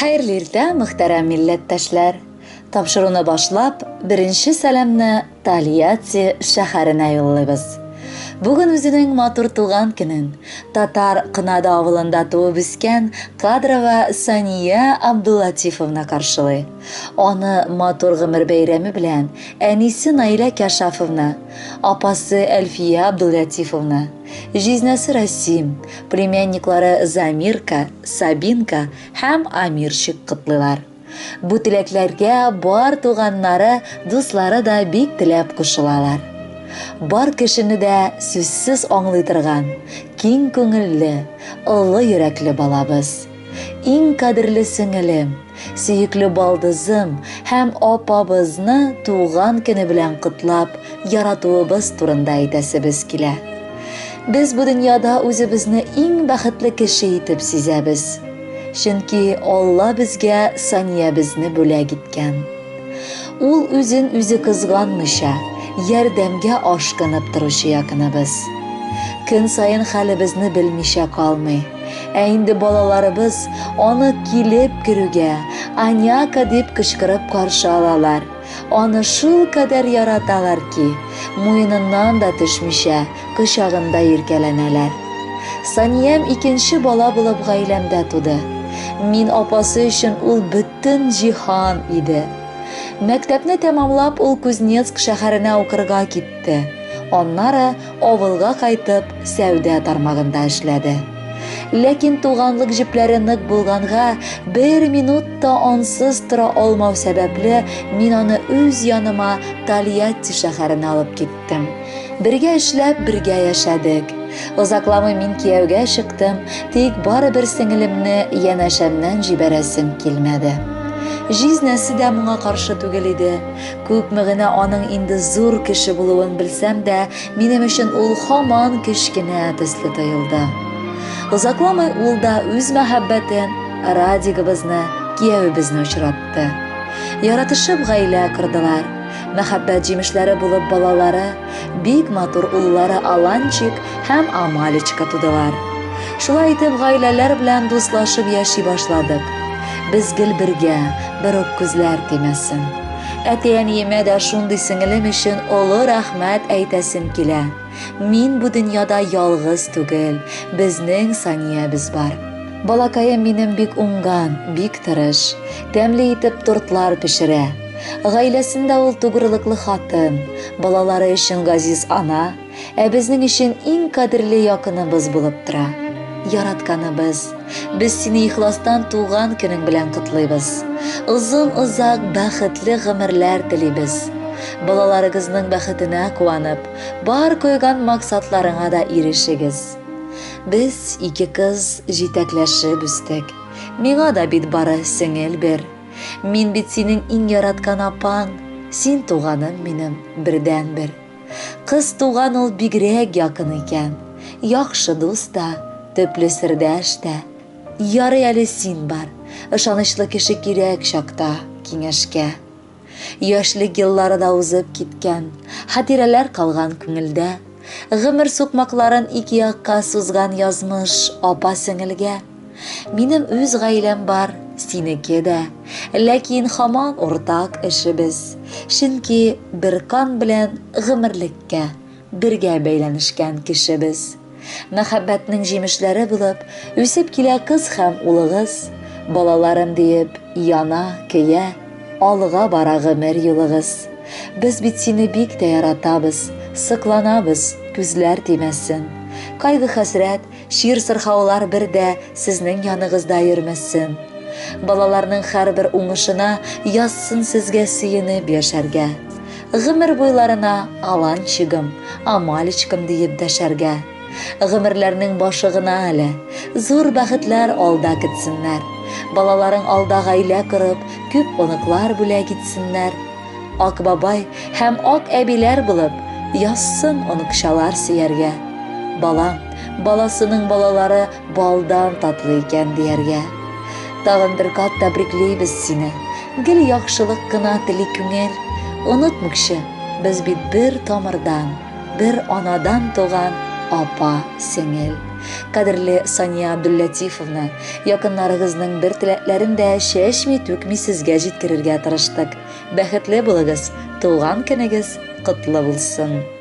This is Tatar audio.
Хәерле иртә, мөхтәрәм милләттәшләр! Тапшыруны башлап, беренче сәламне Тольятти шәһәренә юллыйбыз. Бүген үзенең матур туган көнен Татар Кынады авылында туып үскән Кадрова Сания Абдуллатифовна каршылый. Аны матур гомер бәйрәме белән әнисе Наилә Кәшафовна, апасы Әлфия Абдуллатифовна, җизнәсе Расим, племянниклары Замирка, Сабинка һәм Амирчик котлыйлар. Бу теләкләргә бар туганнары, дуслары да бик теләп кушылалар. Бар кешене дә сүзсез аңлый торган, киң күңелле, олы йөрәкле балабыз. Иң кадерле сеңелем, сөекле балдызым һәм апабызны туган көне белән котлап, яратуыбыз турында әйтәсебез килә. Без бу дөньяда үзебезне иң бәхетле кеше итеп сизәбез. Чөнки Алла безгә Саниябезне бүләк иткән. Ул үзен үзе кызганмыйча, ярдәмгә ашкынып торучы якыныбыз. Көн саен хәлебезне белмичә калмый. Ә инде балаларыбыз аны килеп керүгә, Аняка дип кычкырып каршы алалар. Аны шулкадәр яраталар ки, муеныннан да төшмичә, кочагында иркәләнәләр. Саниям икенче бала булып гаиләмдә туды. Мин апасы өчен ул бөтен җиһан иде. Мәктәпне тәмамлап, ул Кузнецк шәһәренә укырга китте. Аннары авылга кайтып, сәүдә тармагында эшләде. Ләкин туганлык җепләре нык булганга, бер минут та ансыз тора алмау сәбәпле, мин аны үз яныма Тольятти шәһәренә алып киттем. Бергә эшләп, бергә яшәдек. Озакламый мин кияүгә чыктым, тик барыбер сеңелемне янәшәмнән җибәрәсем килмәде. Җизнәсе дә моңа каршы түгел иде. Күпме генә аның инде зур кеше булуын белсәм дә, минем өчен ул һаман кечкенә төсле тоелды. Озакламый ул да үз мәхәббәтен, Радигыбызны, киявебезне очратты. Яратышып гаилә кордылар. Мәхәббәт җимешләре булып балалары, бик матур уллары Аланчик һәм Амалечка тудылар. Шулай итеп гаиләләр белән дуслашып яши башладык. Без гел бергә, бер үк күзләр тимәсен. Әти-әниемә дә шундый сеңелем өчен олы рәхмәт әйтәсем килә. Мин бу дөньяда ялгыз түгел, безнең Саниябез бар. Балакаем минем бик уңган, бик тырыш, тәмле итеп тортлар пешерә. Гаиләсендә ул тугрылыклы хатын, балалары өчен газиз ана, ә безнең өчен иң кадерле якыныбыз булып тора. Яратканыбыз, без сине ихластан туган көнең белән котлыйбыз. Озын-озак бәхетле гомерләр телибез. Балаларыгызның бәхетенә куанып, бар куйган максатларыңа да ирешегез. Без ике кыз җитәкләшеп үстек. Миңа да бит бары сеңел бер. Мин бит синең иң яраткан апаң, син туганым минем бердәнбер. Кыз туган ул бигрәк якын икән. Яхшы дус та, төпле сердәш тә. Ярый әле син бар, ышанычлы кеше кирәк чакта киңәшкә. Яшьлек еллары да узып киткән, хатирәләр калган күңелдә. Гомер сукмакларын ике якка сузган язмыш апа-сеңелгә. Минем үз гаиләм бар, синеке дә. Ләкин һаман уртак эшебез. Чөнки бер кан белән гомерлеккә бергә бәйләнешкән кешебез. Мәхәббәтнең җимешләре булып үсеп килә кыз һәм улыгыз. Балаларым диеп яна, көя, алга бара гомер юлыгыз. Без бит сине бик тә яратабыз, сокланабыз, күзләр тимәсен. Кайгы-хәсрәт, Чир-сырхаулар бер дә сезнең яныгызда йөрмәсен. Балаларның һәрбер уңышына язсын сезгә сөенеп яшәргә. Гомер буйларына Аланчигым, Амалечкам диеп дәшәргә. Гомерләрнең башы гына әле. Зур бәхетләр алда көтсеннәр. Балаларың алда гаилә корып, күп оныклар бүләк итсеннәр. Ак бабай һәм ак әбиләр булып, язсын оныкчалар сөяргә. Балам, баласының балалары балдан татлы икән дияргә. Тагын бер кат тәбриклибез сине. Гел яхшылык кына тели күңел. Онытмыкчы, без бит бер тамырдан, бер анадан туган апа, сеңел. Кадерле Сания Абдуллатифовна, якыннарыгызның бер теләкләрен дә чәчми-түкми сезгә җиткерергә тырыштык. Бәхетле булыгыз, туган көнегез котлы булсын!